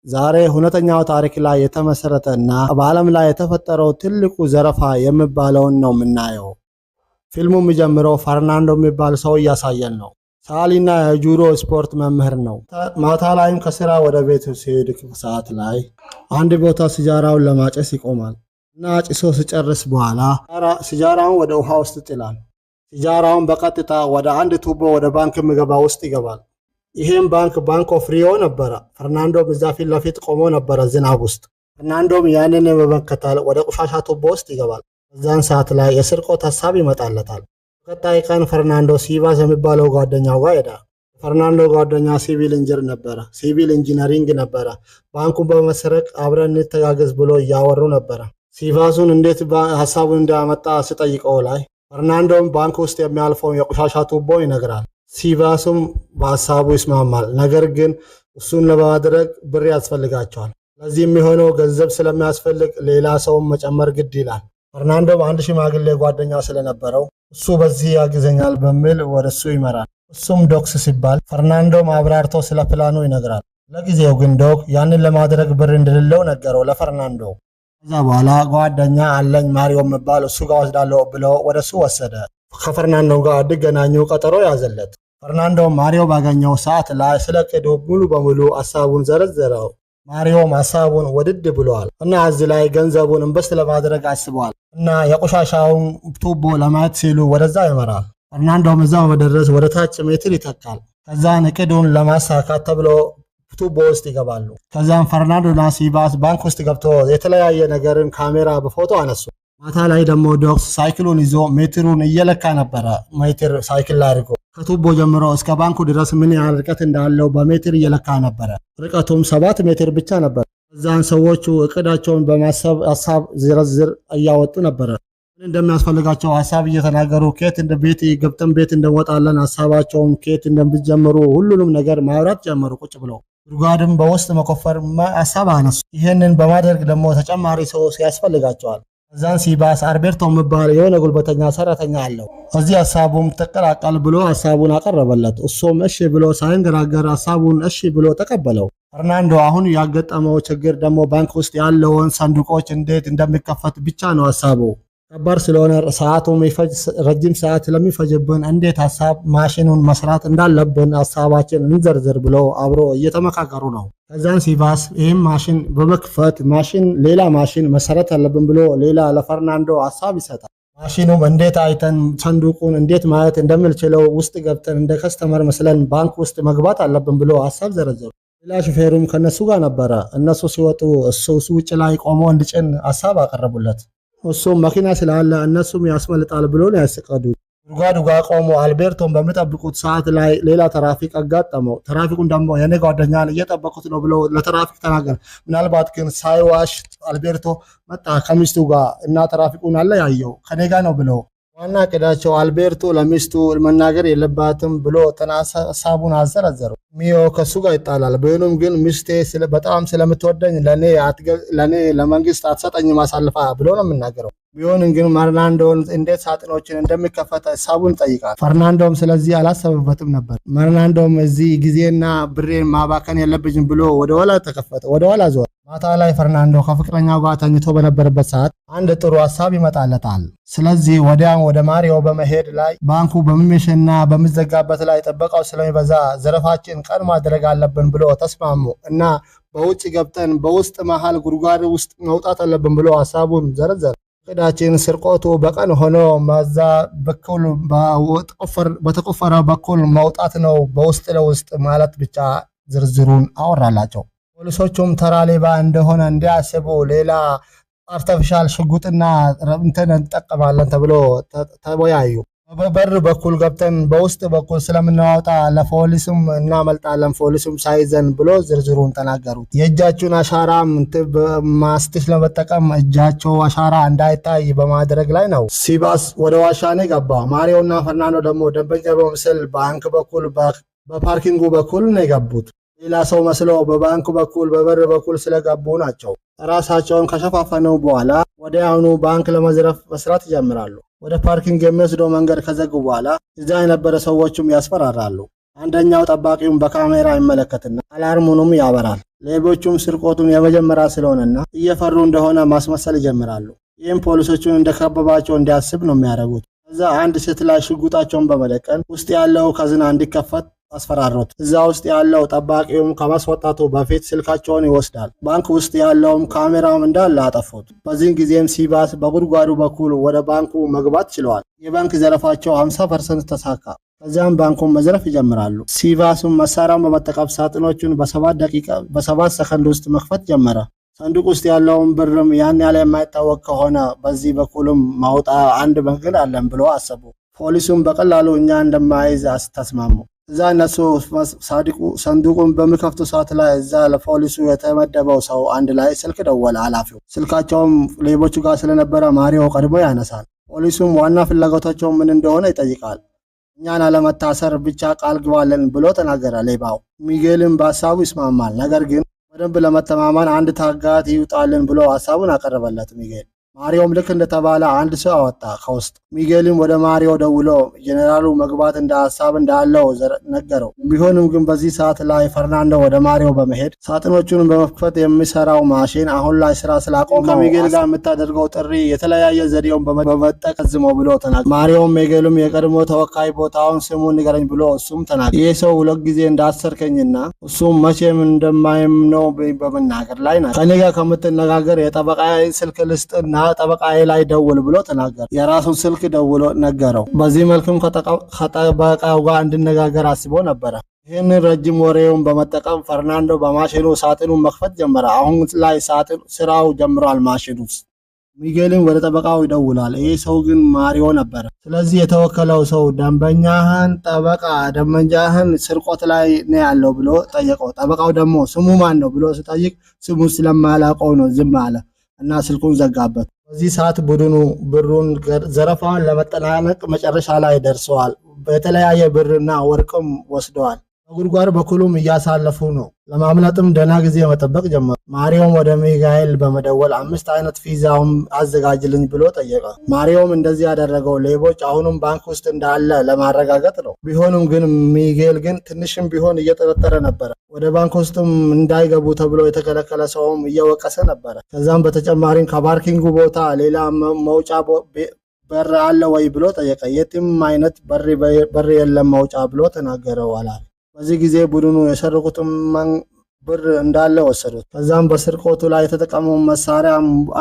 ዛሬ እውነተኛው ታሪክ ላይ የተመሰረተ እና በዓለም ላይ የተፈጠረው ትልቁ ዘረፋ የሚባለውን ነው የምናየው። ፊልሙ የሚጀምረው ፈርናንዶ የሚባል ሰው እያሳየን ነው። ሰዓሊና የጁዶ ስፖርት መምህር ነው። ማታ ላይም ከስራ ወደ ቤት ሲሄድ ሰዓት ላይ አንድ ቦታ ሲጃራውን ለማጨስ ይቆማል እና ጭሶ ሲጨርስ በኋላ ሲጃራውን ወደ ውሃ ውስጥ ይጥላል። ሲጃራውን በቀጥታ ወደ አንድ ቱቦ ወደ ባንክ የሚገባ ውስጥ ይገባል። ይህም ባንክ ባንክ ኦፍ ሪዮ ነበረ። ፈርናንዶም እዛ ፊት ለፊት ቆሞ ነበረ ዝናብ ውስጥ። ፈርናንዶም ያንን በመከተል ወደ ቆሻሻ ቱቦ ውስጥ ይገባል። በዛን ሰዓት ላይ የስርቆት ሀሳብ ይመጣለታል። በቀጣይ ቀን ፈርናንዶ ሲቫስ የሚባለው ጓደኛው ጋር ሄዳ። ፈርናንዶ ጓደኛ civil engineer ነበረ፣ civil engineering ነበረ። ባንኩን በመስረቅ አብረን እንተጋገዝ ብሎ እያወሩ ነበረ። ሲቫሱን እንዴት ሀሳቡን እንዳመጣ ስጠይቀው ላይ ፈርናንዶም ባንክ ውስጥ የሚያልፈውን የቆሻሻ ቱቦ ይነግራል። ሲቫሱም በሀሳቡ ይስማማል። ነገር ግን እሱን ለማድረግ ብር ያስፈልጋቸዋል። ለዚህ የሚሆነው ገንዘብ ስለሚያስፈልግ ሌላ ሰውን መጨመር ግድ ይላል። ፈርናንዶም አንድ ሽማግሌ ጓደኛ ስለነበረው እሱ በዚህ ያግዘኛል በሚል ወደ እሱ ይመራል። እሱም ዶክስ ሲባል ፈርናንዶም አብራርቶ ስለ ፕላኑ ይነግራል። ለጊዜው ግን ዶክ ያንን ለማድረግ ብር እንደሌለው ነገረው ለፈርናንዶ። ከዛ በኋላ ጓደኛ አለኝ ማሪዮ የሚባል እሱ ጋር ወስዳለሁ ብሎ ወደ እሱ ወሰደ። ከፈርናንዶ ጋር እንዲገናኙ ቀጠሮ ያዘለት። ፈርናንዶ ማሪዮ ባገኘው ሰዓት ላይ ስለ ዕቅዱ ሙሉ በሙሉ ሀሳቡን ዘረዘረው። ማሪዮም ሀሳቡን ወድድ ብለዋል እና እዚህ ላይ ገንዘቡን invest ለማድረግ አስበዋል እና የቆሻሻውን ቱቦ ለማየት ሲሉ ወደዛ ይመራል። ፈርናንዶም እዛው በመድረስ ወደ ታች ሜትር ይተካል። ከዛን እቅዱን ለማሳካት ተብሎ ቱቦ ውስጥ ይገባሉ። ከዛም ፈርናንዶና ሲባስ ባንክ ውስጥ ገብቶ የተለያየ ነገርን ካሜራ በፎቶ አነሱ። ማታ ላይ ደግሞ ዶክስ ሳይክሉን ይዞ ሜትሩን እየለካ ነበረ። ሜትር ሳይክል ላይ አድርጎ ከቱቦ ጀምሮ እስከ ባንኩ ድረስ ምን ያህል ርቀት እንዳለው በሜትር እየለካ ነበረ። ርቀቱም 7 ሜትር ብቻ ነበር። እዛን ሰዎቹ እቅዳቸውን በማሰብ ሀሳብ ዝርዝር እያወጡ ነበረ። ምን እንደሚያስፈልጋቸው ሀሳብ እየተናገሩ ከየት እንደ ቤት ገብተን ቤት እንደወጣለን ሀሳባቸውን ከየት እንደሚጀምሩ ሁሉንም ነገር ማውራት ጀመሩ ቁጭ ብለው። ጉድጓድም በውስጥ መቆፈር ሀሳብ አነሱ። ይህንን በማድረግ ደግሞ ተጨማሪ ሰው ያስፈልጋቸዋል። እዛን ሲባስ አልቤርቶ የሚባል የሆነ ጉልበተኛ ሰራተኛ አለው። እዚህ ሀሳቡም ተቀላቀል ብሎ ሀሳቡን አቀረበለት። እሱም እሺ ብሎ ሳይንገራገር ሀሳቡን እሺ ብሎ ተቀበለው። ፈርናንዶ አሁን ያገጠመው ችግር ደግሞ ባንክ ውስጥ ያለውን ሰንዱቆች እንዴት እንደሚከፈት ብቻ ነው ሀሳቡ። ከባድ ስለሆነ ሰዓቱ ረጅም ሰዓት ስለሚፈጅብን እንዴት ሀሳብ ማሽኑን መስራት እንዳለብን ሀሳባችን እንዘርዝር ብሎ አብሮ እየተመካከሩ ነው። ከዛን ሲባስ ይህም ማሽን በመክፈት ማሽን ሌላ ማሽን መሰረት አለብን ብሎ ሌላ ለፈርናንዶ ሀሳብ ይሰጣል። ማሽኑም እንዴት አይተን ሰንዱቁን እንዴት ማየት እንደምንችለው ውስጥ ገብተን እንደ customer መስለን ባንክ ውስጥ መግባት አለብን ብሎ ሀሳብ ዘረዘሩ። ሌላ ሹፌሩም ከነሱ ጋር ነበረ። እነሱ ሲወጡ እሱ ውጭ ላይ ቆሞ እንዲጭን ሀሳብ አቀረቡለት። እሱም መኪና ስላለ እነሱም ያስመልጣል ብሎ ነው ያስቀዱት። ጉድጓዱ ጋር ቆሞ አልቤርቶን በሚጠብቁት ሰዓት ላይ ሌላ ትራፊክ አጋጠመው። ትራፊኩን ደግሞ የኔ ጓደኛን እየጠበቁት ነው ብሎ ለትራፊክ ተናገረ። ምናልባት ግን ሳይዋሽ አልቤርቶ መጣ ከሚስቱ ጋር እና ትራፊኩን አለያየው ከኔ ጋር ነው ብሎ ዋና እቅዳቸው አልቤርቶ ለሚስቱ መናገር የለባትም ብሎ ሀሳቡን አዘረዘሩ። ሚዮ ከሱ ጋር ይጣላል። ቢሆንም ግን ሚስቴ በጣም ስለምትወደኝ ለኔ ለመንግስት አትሰጠኝም አሳልፋ ብሎ ነው የምናገረው። ቢሆንም ግን ፈርናንዶን እንዴት ሳጥኖችን እንደሚከፈት ሀሳቡን ይጠይቃል። ፈርናንዶም ስለዚህ አላሰበበትም ነበር። ፈርናንዶም እዚህ ጊዜና ብሬን ማባከን የለብኝም ብሎ ወደ ኋላ ተከፈተ፣ ወደ ኋላ ዞረ። ማታ ላይ ፈርናንዶ ከፍቅረኛው ጋር ተኝቶ በነበረበት ሰዓት አንድ ጥሩ ሀሳብ ይመጣለታል። ስለዚህ ወዲያው ወደ ማሪዮ በመሄድ ላይ ባንኩ በሚመሽና በሚዘጋበት ላይ ጥበቃው ስለሚበዛ ዘረፋችን ቀን ማድረግ አለብን ብሎ ተስማሙ እና በውጭ ገብተን በውስጥ መሃል ጉድጓድ ውስጥ መውጣት አለብን ብሎ ሀሳቡን ዘረዘረ። እቅዳችን ስርቆቱ በቀን ሆኖ መዛ በኩል በተቆፈረ በኩል መውጣት ነው፣ በውስጥ ለውስጥ ማለት ብቻ ዝርዝሩን አወራላቸው። ፖሊሶቹም ተራ ሌባ እንደሆነ እንዲያስቡ ሌላ artificial ሽጉጥና እንትን እንጠቀማለን ተብሎ ተወያዩ። በበር በኩል ገብተን በውስጥ በኩል ስለምናወጣ ለፖሊስም እናመልጣለን፣ ፖሊስም ሳይዘን ብሎ ዝርዝሩን ተናገሩት። የእጃችሁን አሻራ ማስቲሽ ለመጠቀም እጃቸው አሻራ እንዳይታይ በማድረግ ላይ ነው። ሲባስ ወደ ዋሻ ነው ገባ። ማሪዮና ፈርናንዶ ደግሞ ደንበኛ በምስል ባንክ በኩል በ parking ኡ በኩል ነው የገቡት። ሌላ ሰው መስለው በባንክ በኩል በበር በኩል ስለገቡ ናቸው። ራሳቸውን ከሸፋፈኑ በኋላ ወዲያውኑ ባንክ ለመዝረፍ መስራት ይጀምራሉ። ወደ parking የሚወስደው መንገድ ከዘጉ በኋላ እዛ የነበረ ሰዎችም ያስፈራራሉ። አንደኛው ጠባቂውን በካሜራ ይመለከትና alarm ኡንም ያበራል። ሌቦቹም ስርቆቱን የመጀመሪያ ስለሆነና እየፈሩ እንደሆነ ማስመሰል ይጀምራሉ። ይህም ፖሊሶቹን እንደከበባቸው እንዲያስብ ነው የሚያደርጉት። ከዛ አንድ ሴት ላይ ሽጉጣቸውን በመደቀን ውስጥ ያለው ካዝና እንዲከፈት አስፈራሩት። እዛ ውስጥ ያለው ጠባቂውም ከማስወጣቱ በፊት ስልካቸውን ይወስዳል። ባንክ ውስጥ ያለውም ካሜራውም እንዳለ አጠፉት። በዚህን ጊዜም ሲባስ በጉድጓዱ በኩል ወደ ባንኩ መግባት ችለዋል። የባንክ ዘረፋቸው 50% ተሳካ። ከዚያም ባንኩን መዝረፍ ይጀምራሉ። ሲባሱም መሳሪያውን በመጠቀም ሳጥኖቹን በ7 ደቂቃ በ7 ሰከንድ ውስጥ መክፈት ጀመረ። ሰንዱቅ ውስጥ ያለውን ብርም ያን ያህል የማይታወቅ ከሆነ በዚህ በኩልም ማውጣ አንድ መንገድ አለን ብሎ አሰቡ። ፖሊሱም በቀላሉ እኛ እንደማይዝ ተስማሙ። እዛ እነሱ ሳዲቁ ሰንዱቁን በሚከፍቱ ሰዓት ላይ እዛ ለፖሊሱ የተመደበው ሰው አንድ ላይ ስልክ ደወለ ኃላፊው። ስልካቸውም ሌቦቹ ጋር ስለነበረ ማሪዮ ቀድሞ ያነሳል። ፖሊሱም ዋና ፍላጎታቸው ምን እንደሆነ ይጠይቃል። እኛን አለመታሰር ብቻ ቃል ግባለን ብሎ ተናገረ ሌባው። ሚጌልም በሀሳቡ ይስማማል። ነገር ግን በደንብ ለመተማመን አንድ ታጋት ይውጣልን ብሎ ሀሳቡን አቀረበለት ሚጌል። ማሪዮም ልክ እንደተባለ አንድ ሰው አወጣ ከውስጥ። ሚጌልም ወደ ማሪዮ ደውሎ ጄኔራሉ መግባት እንደ ሀሳብ እንዳለው ነገረው። ቢሆንም ግን በዚህ ሰዓት ላይ ፈርናንዶ ወደ ማሪዮ በመሄድ ሳጥኖቹን በመክፈት የሚሰራው ማሽን አሁን ላይ ስራ ስላቆመ ከሚጌል ጋር የምታደርገው ጥሪ የተለያየ ዘዴውን በመጠቀም ዝሞ ብሎ ተናገረ። ማሪዮም ሚጌልም የቀድሞ ተወካይ ቦታውን ስሙን ንገረኝ ብሎ እሱም ተናገረ። ይህ ሰው ሁለት ጊዜ እንዳሰርከኝና እሱም መቼም እንደማይምነው በመናገር ላይ ናቸው። ከኔ ጋር ከምትነጋገር የጠበቃዬ ስልክ ልስጥና ጠበቃዬ ላይ ደውል ብሎ ተናገረ። የራሱን ስልክ ደውሎ ነገረው። በዚህ መልክም ከጠበቃው ጋር እንዲነጋገር አስቦ ነበረ። ይህንን ረጅም ወሬውን በመጠቀም ፈርናንዶ በማሽኑ ሳጥኑን መክፈት ጀመረ። አሁን ላይ ሳጥኑ ስራው ጀምሯል ማሽኑ። ሚጌልም ወደ ጠበቃው ይደውላል። ይህ ሰው ግን ማሪዮ ነበረ። ስለዚህ የተወከለው ሰው ደንበኛህን ጠበቃ ደንበኛህን ስርቆት ላይ ነው ያለው ብሎ ጠየቀው። ጠበቃው ደግሞ ስሙ ማን ነው ብሎ ሲጠይቅ ስሙ ስለማላውቀው ነው ዝም አለ እና ስልኩን ዘጋበት። በዚህ ሰዓት ቡድኑ ብሩን ዘረፋውን ለመጠናቀቅ መጨረሻ ላይ ደርሰዋል። በተለያየ ብርና ወርቅም ወስደዋል። በጉድጓድ በኩሉም እያሳለፉ ነው። ለማምለጥም ደህና ጊዜ መጠበቅ ጀመሩ። ማሪዮም ወደ ሚካኤል በመደወል አምስት አይነት ፒዛውም አዘጋጅልኝ ብሎ ጠየቀ። ማሪዮም እንደዚህ ያደረገው ሌቦች አሁንም ባንክ ውስጥ እንዳለ ለማረጋገጥ ነው። ቢሆንም ግን ሚጌል ግን ትንሽም ቢሆን እየጠረጠረ ነበረ። ወደ ባንክ ውስጥም እንዳይገቡ ተብሎ የተከለከለ ሰውም እየወቀሰ ነበረ። ከዛም በተጨማሪም ከ parking ኡ ቦታ ሌላ መውጫ በር አለ ወይ ብሎ ጠየቀ። የትም አይነት በር የለም መውጫ ብሎ ተናገረው ኃላፊ። በዚህ ጊዜ ቡድኑ የሰረቁትን ብር እንዳለ ወሰዱት። ከዛም በስርቆቱ ላይ የተጠቀመውን መሳሪያ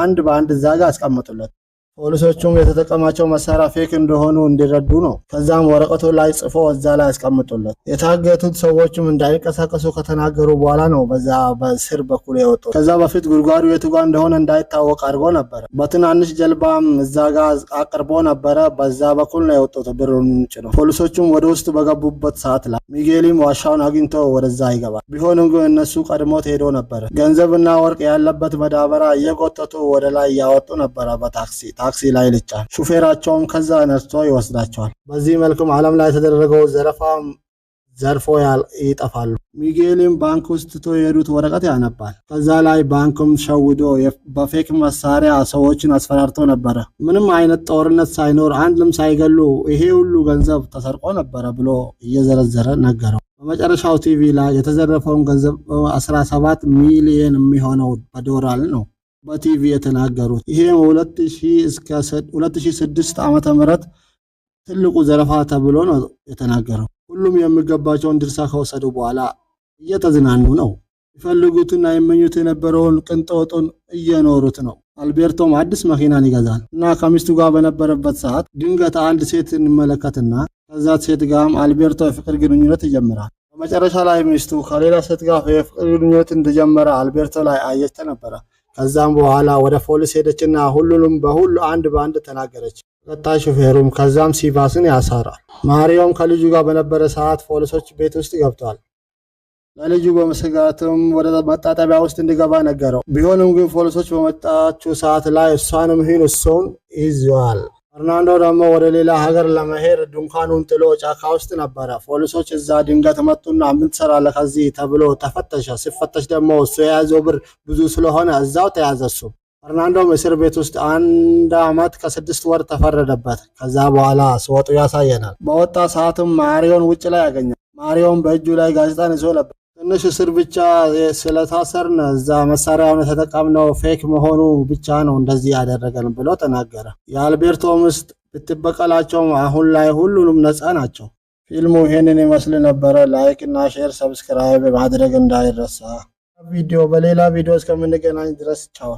አንድ በአንድ እዛ ጋር አስቀመጡለት። ፖሊሶቹም የተጠቀማቸው መሳሪያ fake እንደሆኑ እንዲረዱ ነው። ከዛም ወረቀቱ ላይ ጽፎ እዛ ላይ አስቀምጡለት። የታገቱት ሰዎችም እንዳይንቀሳቀሱ ከተናገሩ በኋላ ነው በዛ በስር በኩል የወጡት። ከዛ በፊት ጉድጓዱ የቱ ጋር እንደሆነ እንዳይታወቅ አድርጎ ነበረ። በትናንሽ ጀልባም እዛ ጋር አቅርቦ ነበረ። በዛ በኩል ነው የወጡት ብሩን ጭነው። ፖሊሶቹም ወደ ውስጥ በገቡበት ሰዓት ላይ ሚጌሊም ዋሻውን አግኝቶ ወደዛ ይገባል። ቢሆንም ግን እነሱ ቀድሞት ሄዶ ነበረ። ገንዘብና ወርቅ ያለበት መዳበሪያ እየጎተቱ ወደ ላይ እያወጡ ነበረ በታክሲ ታክሲ ላይ ልጫን። ሹፌራቸውም ከዛ ነስቶ ይወስዳቸዋል። በዚህ መልኩም ዓለም ላይ የተደረገው ዘረፋ ዘርፎ ይጠፋሉ። ሚጌልም ባንክ ውስጥ ትቶ የሄዱት ወረቀት ያነባል። ከዛ ላይ ባንክም ሸውዶ በ fake መሳሪያ ሰዎችን አስፈራርቶ ነበረ። ምንም አይነት ጦርነት ሳይኖር አንድም ሳይገሉ ይሄ ሁሉ ገንዘብ ተሰርቆ ነበረ ብሎ እየዘረዘረ ነገረው። በመጨረሻው ቲቪ ላይ የተዘረፈውን ገንዘብ 17 ሚሊየን የሚሆነው በዶላር ነው በቲቪ የተናገሩት። ይሄም 2000 እስከ 2006 ዓመተ ምህረት ትልቁ ዘረፋ ተብሎ ነው የተናገረው። ሁሉም የሚገባቸውን ድርሻ ከወሰዱ በኋላ እየተዝናኑ ነው። ይፈልጉትና ይመኙት የነበረውን ቅንጦቱን እየኖሩት ነው። አልቤርቶም አዲስ መኪናን ይገዛል እና ከሚስቱ ጋር በነበረበት ሰዓት ድንገት አንድ ሴት እንመለከትና ከዛት ሴት ጋርም አልቤርቶ የፍቅር ግንኙነት ይጀምራል። በመጨረሻ ላይ ሚስቱ ከሌላ ሴት ጋር የፍቅር ግንኙነት እንደጀመረ አልቤርቶ ላይ አየች ነበረ። ከዛም በኋላ ወደ ፖሊስ ሄደችና ሁሉንም በሁሉ አንድ በአንድ ተናገረች። ቀጣይ ሹፌሩም ከዛም ሲባስን ያሰራል። ማሪዮም ከልጁ ጋር በነበረ ሰዓት ፖሊሶች ቤት ውስጥ ገብተዋል። ለልጁ በመስጋትም ወደ መታጠቢያ ውስጥ እንዲገባ ነገረው። ቢሆንም ግን ፖሊሶች በመጣችው ሰዓት ላይ እሷንም ይሁን እሱን ይዘዋል። ፈርናንዶ ደግሞ ወደ ሌላ ሀገር ለመሄድ ድንኳኑን ጥሎ ጫካ ውስጥ ነበረ። ፖሊሶች እዛ ድንገት መጡና ምን ትሰራለህ ከዚህ ተብሎ ተፈተሸ። ሲፈተሽ ደግሞ እሱ የያዘው ብር ብዙ ስለሆነ እዛው ተያዘ እሱ። ፈርናንዶም እስር ቤት ውስጥ 1 ዓመት ከ6 ወር ተፈረደበት። ከዛ በኋላ ሲወጡ ያሳየናል። በወጣ ሰዓትም ማሪዮን ውጭ ላይ ያገኛል። ማሪዮም በእጁ ላይ ጋዜጣን ይዞ ነበር። ትንሽ እስር ብቻ ስለታሰርን እዛ መሳሪያውን የተጠቀምነው fake መሆኑ ብቻ ነው እንደዚህ ያደረገን ብሎ ተናገረ። የአልቤርቶ ሚስት ብትበቀላቸውም አሁን ላይ ሁሉንም ነፃ ናቸው። ፊልሙ ይህንን ይመስል ነበረ። Like እና share፣ subscribe ማድረግ እንዳይረሳ። ቪዲዮ በሌላ ቪዲዮ እስከምንገናኝ ድረስ ቻው።